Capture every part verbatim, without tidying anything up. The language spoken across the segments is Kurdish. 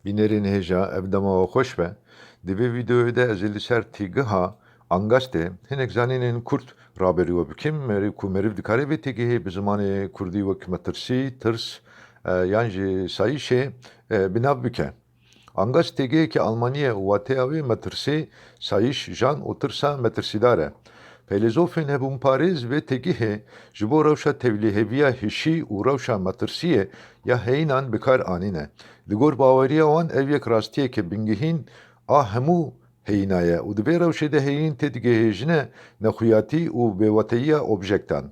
Bînerên hêja, ev dema we xweş be. Di vê vîdeoyê de ez ê li ser têgiha Angastê hinek zanînên kurt raberî we bikim, merî ku meriv dikare vê têgihê bi zimanê kurdî wek metirsî, tirs, e, yan jî sayîşê, e, bi nav bike. Angast têgiheke Almanî ye û wateya wê metirsî, sayîş, jan û tirsa metirsîdar e. Feylesofên hebûnparêz vê têgihê ji bo rewşa tevlîheviya hişî û rewşa metirsiyê ya heyînan bi kar anîne. Li gor baweriya wan ev yek rastiyeke bingehîn a hemû heyîna ye û di vê rewşê de heyîn têdigihêjine nexuyatî û bêwateyiya objektan.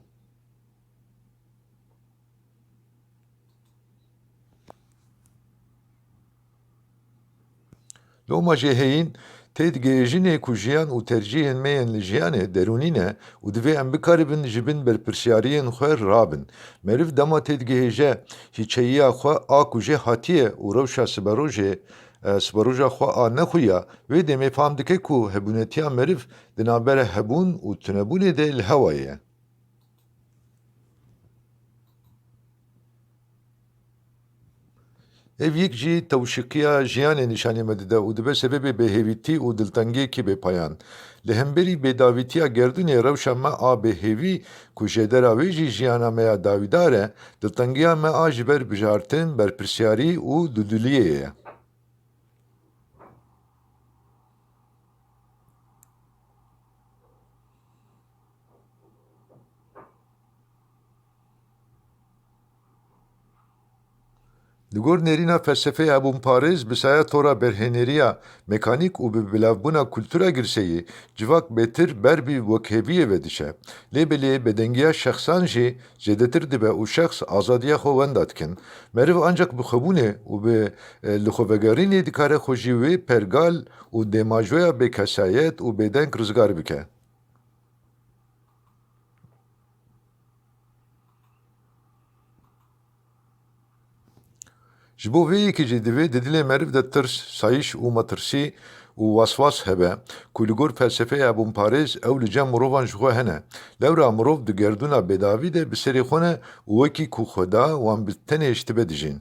Loma jî heyîn têdigihêjinê ku jiyan û tercîhên me yên li jiyanê derûnî ne û divê em bikaribin ji bin berpirsyariyên xwe rabin. Meriv dema têdigihêje hîçeyiya xwe a ku jê hatiye û rewşa siberojê, e, siberoja xwe a nexuya, wê demê fam dike ku hebûnetiya meriv di navbera hebûn û tunebûnê de li hewa ye. Ev yek jî tewşikiya jiyanê nîşanî me dide û dibe sebebê bêhêvîtî û diltengiyekî bêpayan. Li hemberî bêdavîtiya gerdûnê rewşa me a bêhêvî ku jêdera wê jî jiyana me ya dawîdar e, diltengiya me a ji ber bijartin, berpirsyarî û dudiliyê ye. Li gor nêrîna felsefeya hebûnparêz, bi saya tora berhêneriya mekanîk û bi bilavbûna kultura girseyî, civak bêtir ber bi wekheviyê ve diçe. Lê belê bedengiya şexsan jî zêdetir dibe û şexs azadiya xwe wenda dikin. Meriv ancak bi xwebûnê û bi, e, lixwevegerînê dikare xwe ji wê pergal û dêmajoya bêkesayet û bêdeng rizgar bike. Ji bo vê yekê jî divê di dilê meriv de tirs, sayîş û metirsî û waswas hebe ku li gor felsefeya hebûnparêz ew li cem mirovan ji xwe hene. Lewra mirov di gerdûna bêdavî de bi serê xwe ne û wekî ku Xweda wan bi tenê ji dibe dijîn.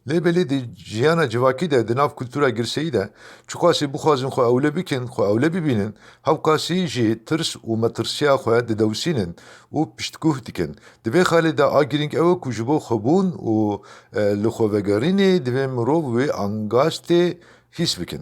Lê belê di jiyana civakî de, di nav kultura girseyî de, çiqasî bixwazin xwe ewle bikin, xwe ewle bibînin, hewqasî jî tirs û metirsiya xwe didewsînin û piştguh dikin. Di vê xalê de a girîng ew e ku ji bo xwebûn û, e, lixwevegerînê divê mirov wê angastê hîs bikin.